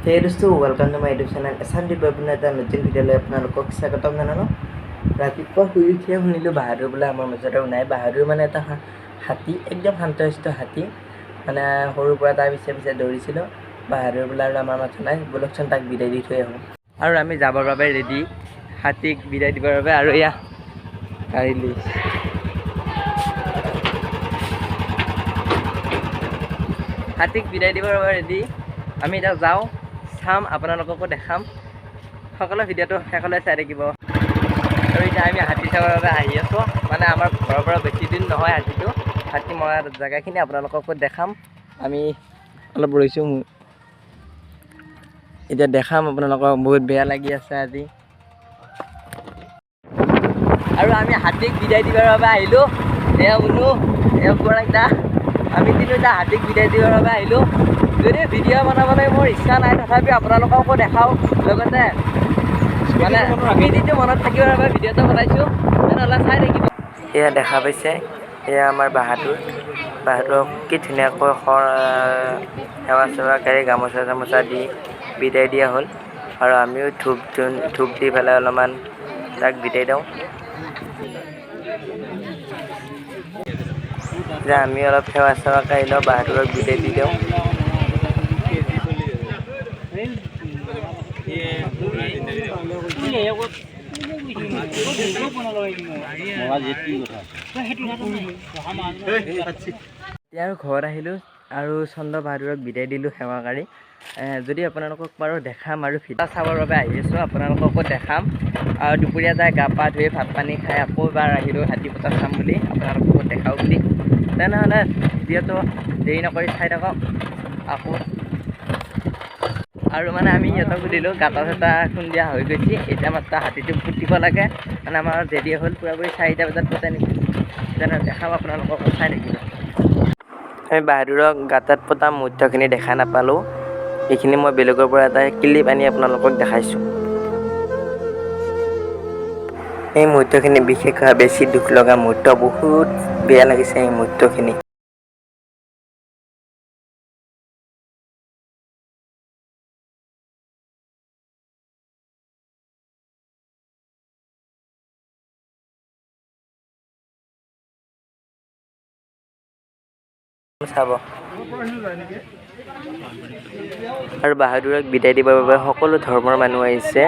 Hey দোস্ত, welcome to my YouTube channel Assam দিব্যপূৰ্ণ। এটা নতুন ভিডিঅ'লৈ আপোনালোকক স্বাগতম জনালোঁ। ৰাতিপুৱা শুই উঠিয়ে শুনিলোঁ বাহাদুৰ বোলে আমাৰ মাজত আৰু নাই। বাহাদুৰ মানে এটা হাতী, একদম শান্তশিষ্ট হাতী, মানে সৰুৰ পৰা তাৰ পিছে পিছে দৌৰিছিলোঁ। বাহাদুৰ বোলে আৰু আমাৰ মাজত নাই, ব'লকচোন তাক বিদায় দি থৈ আহোঁ। আৰু আমি যাবৰ বাবে ৰেডি, হাতীক বিদায় দিবৰ বাবে। আৰু এয়া গাড়ী লৈ হাতীক বিদায় দিবৰ বাবে ৰেডি। আমি এতিয়া যাওঁ, চাম, আপোনালোককো দেখাম। সকলো ভিডিঅ'টো শেষলৈ চাই থাকিব। আৰু এতিয়া আমি হাতী চাবৰ বাবে আহি আছোঁ। মানে আমাৰ ঘৰৰ পৰা বেছি দিন নহয় হাতীটো, হাতী মৰা জেগাখিনি আপোনালোককো দেখাম। আমি অলপ ৰৈছোঁ, এতিয়া দেখাম আপোনালোকক। বহুত বেয়া লাগি আছে আজি। আৰু আমি হাতীক বিদায় দিবৰ বাবে আহিলোঁ। এয়া বোলো, এয়া বৰাকেইটা, আমি তিনিওটা হাতীক বিদায় দিবৰ বাবে আহিলোঁ। যদি ভিডিঅ' বনাবলৈ মোৰ ইচ্ছা নাই, তথাপি আপোনালোককো দেখাওঁ, লগতে মানে স্মৃতিটো মনত থাকিবৰ বাবে ভিডিঅ'টো বনাইছোঁ। তেনেহ'লে চাই থাকিব। এয়া দেখা পাইছে, এয়া আমাৰ বাহাদুৰ। বাহাদুৰক কি ধুনীয়াকৈ সেৱা চেৱা কৰি গামোচা চামোচা দি বিদায় দিয়া হ'ল। আৰু আমিও ধূপ দি পেলাই অলপমান তাক বিদায় দিওঁ। এতিয়া আমি অলপ সেৱা চেৱা কৰি লওঁ, বাহাদুৰক বিদায় দি দিওঁ। এতিয়া আৰু ঘৰত আহিলোঁ আৰু চন্দ্ৰ বাহাদুৰক বিদায় দিলোঁ সেৱা কৰি। যদি আপোনালোকক পাৰোঁ দেখাম। আৰু ভিডিঅ' চাবৰ বাবে আহি আছোঁ, আপোনালোককো দেখাম। আৰু দুপৰীয়া যাই গা পা ধুই ভাত পানী খাই আকৌ এবাৰ আহিলোঁ হাতী পতা চাম বুলি, আপোনালোককো দেখাওঁ বুলি। তেনেহ'লে ভিডিঅ'টো দেৰি নকৰি চাই থাকক আকৌ। আৰু মানে আমি সিহঁতক সুধিলোঁ, গাঁতা চাটা খুন্দিয়া হৈ গৈছে, এতিয়া মাত্ৰ হাতীটো পুতিব লাগে। মানে আমাৰ দেৰি হ'ল, পূৰাপূৰি 4টা বজাত পোতে নেকি। তেনেহ'লে দেখাম আপোনালোকক, চাই থাকিব। আমি বাহাদুৰক গাঁতাত পতা মুহূৰ্তখিনি দেখা নাপালোঁ, এইখিনি মই বেলেগৰ পৰা এটা ক্লিপ আনি আপোনালোকক দেখাইছোঁ। এই মুহূৰ্তখিনি বিশেষভাৱে বেছি দুখ লগা মুহূৰ্ত, বহুত বেয়া লাগিছে এই মুহূৰ্তখিনি। চাব। আৰু বাহাদুৰক বিদায় দিবৰ বাবে সকলো ধৰ্মৰ মানুহ আহিছে।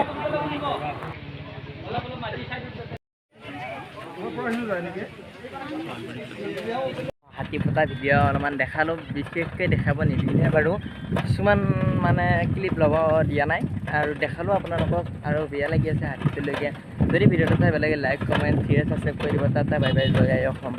হাতী পতা ভিডিঅ' অলপমান দেখালোঁ, বিশেষকৈ দেখাব নিদিলে বাৰু, কিছুমান মানে ক্লিপ ল'ব দিয়া নাই। আৰু দেখালোঁ আপোনালোকক। আৰু বেয়া লাগি আছে হাতীটোলৈকে। যদি ভিডিঅ'টো চাই ভাল লাগে, লাইক, কমেণ্ট, শ্বেয়াৰ, ছাবস্ক্ৰাইব কৰি দিব। টাটা, বাই বাই, জয় আই অসম।